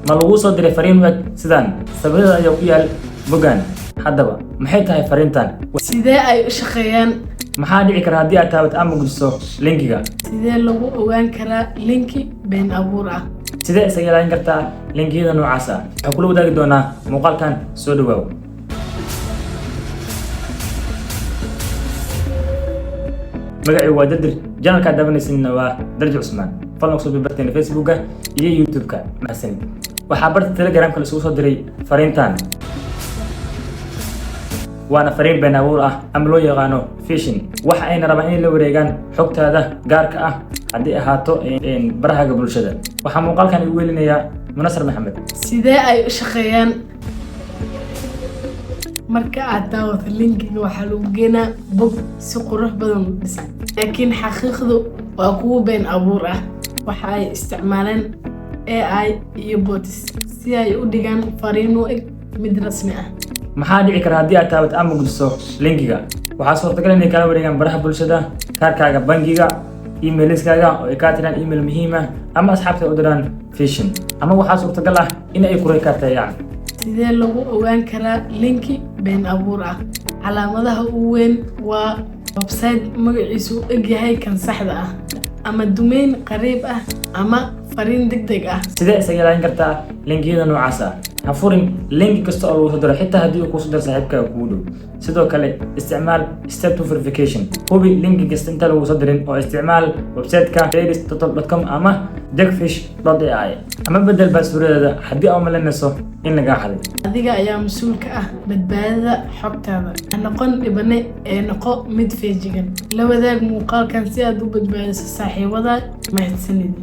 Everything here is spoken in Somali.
Ma laguu soo diray fariin u eg sidaan? Sawirada ayaa ku yaal boggan. Haddaba, maxay tahay fariintan? Sidee ay u shaqeeyaan? Maxaa dhici kara haddii aad taabato ama gujiso linkiga? Sidee lagu ogaan karaa linki been abuur ah? Sidee isaga ilaalin kartaa linkiyada noocaas ah? Waxaan kula wadaagi doonaa muuqaalkan. Soo dhawaaw. Magacaygu waa Dadir, channelkaa daawanaysinna waa Darji Cusmaan. Fadlan kusoo barteena Facebooka iyo YouTube-ka. Mahadsanid. Waxaa barta Telegramka la isugu soo diray fariintan, waana fariin been abuur ah ama loo yaqaano phishing. Waxa ayna rabaan inay la wareegaan xogtaada gaarka ah, haddii ahaato barahaaga bulshada. Waxaa muuqaalkan igu welinayaa Munasar Maxamed. Sidee ay u shaqeeyaan? Marka aad daawato linkiga, waxaa lagu geenaa bog si qurux badan u dhisan, laakiin xaqiiqdu waa kuwo been abuur ah. Waxa ay isticmaaleen AI iyo bots si ay u dhigaan fariin u eg mid rasmi ah. Maxaa dhici kara haddii aad taabato ama gujiso linkiga? Waxaa suurtagal inay kala wareegaan baraha bulshada, kaarkaaga bangiga, emailskaaga oo ay kaa tiraan email muhiim ah, ama asxaabta u diraan phishing, ama waxaa suurtagal ah in ay ku rekaarteeyaan. Sidee lagu ogaan karaa linki been abuur ah? Calaamadaha ugu weyn waa website magaciisu u egyahay kan saxda ah, ama domain qariib ah, ama fariin degdeg ah. Sidee isaga ilaalin kartaa linkiyada noocaas ah? Ha furin linki kasta oo lagu soo diro, xitaa haddii uu kuusoo diro saaxiibkaaga kugu dhow. Sidoo kale, isticmaal step two verification. Hubi linki kasta inta lagu soo dirin oo isticmaal website-ka com ama jackfish.ai, ama bedel passwordada haddii aad umalaynayso in lagaa xaday. Adiga ayaa mas-uul ka ah badbaadada xogtaada. Ha noqon dhibane ee noqo mid feejigan. La wadaag muuqaalkan si aad u badbaadiso saaxiibada. Mahadsanid.